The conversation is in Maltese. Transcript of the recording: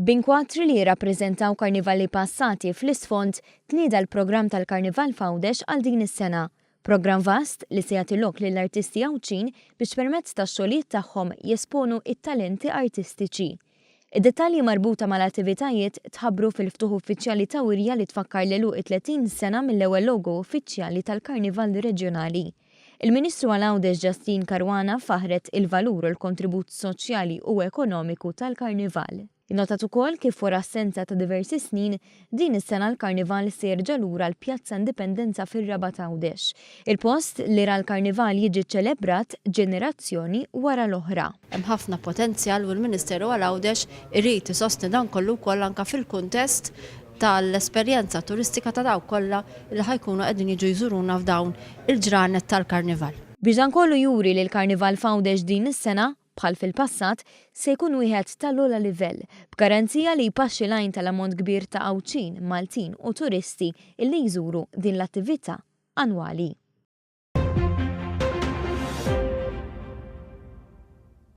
B'inkwatri li jirrappreżentaw karnivali passati fl-isfond, tnieda l-programm tal-Karnival f'Għawdex għal din is-sena. Programm vast li se jagħti lok lill-artisti Għawdxin biex permezz tax-xogħlijiet tagħhom jesponu t-talenti artistiċi. Id-dettalji marbuta mal-attivitajiet tħabbru fil-ftuħ uffiċjali ta' wirja li tfakkar l-għeluq it-30 sena mill-ewwel logo uffiċjali tal-Karnival Reġjonali. Il-Ministru għal Għawdex Justyne Caruana faħħret il-valur u l-kontribut soċjali u ekonomiku tal-Karnival. Innotat ukoll kif wara assenza ta' diversi snin, din is-sena l-Karnival se jerġa' lura l-Pjazza Indipendenza fir-Rabat Għawdex. Il-post li ra l-Karnival jiġi ċċelebrat ġenerazzjoni wara l-oħra. Hemm ħafna potenzjal u l-Ministeru għal Għawdex irid isostni dan kollu wkoll anke fil-kuntest tal-esperjenza turistika ta' dawk kollha li ħa jkunu qegħdin jiġu jżuruna f'dawn il-ġranet tal-Karnival. Biex dan kollu juri li l-Karnival f'Għawdex din is-sena, bħal fil-passat, se jkun wieħed tal-ogħla livell, b'garanzija li jpaxxi l-għajn tal-ammont kbir ta' Għawdxin, Maltin u turisti illi jżuru din l-attività annwali.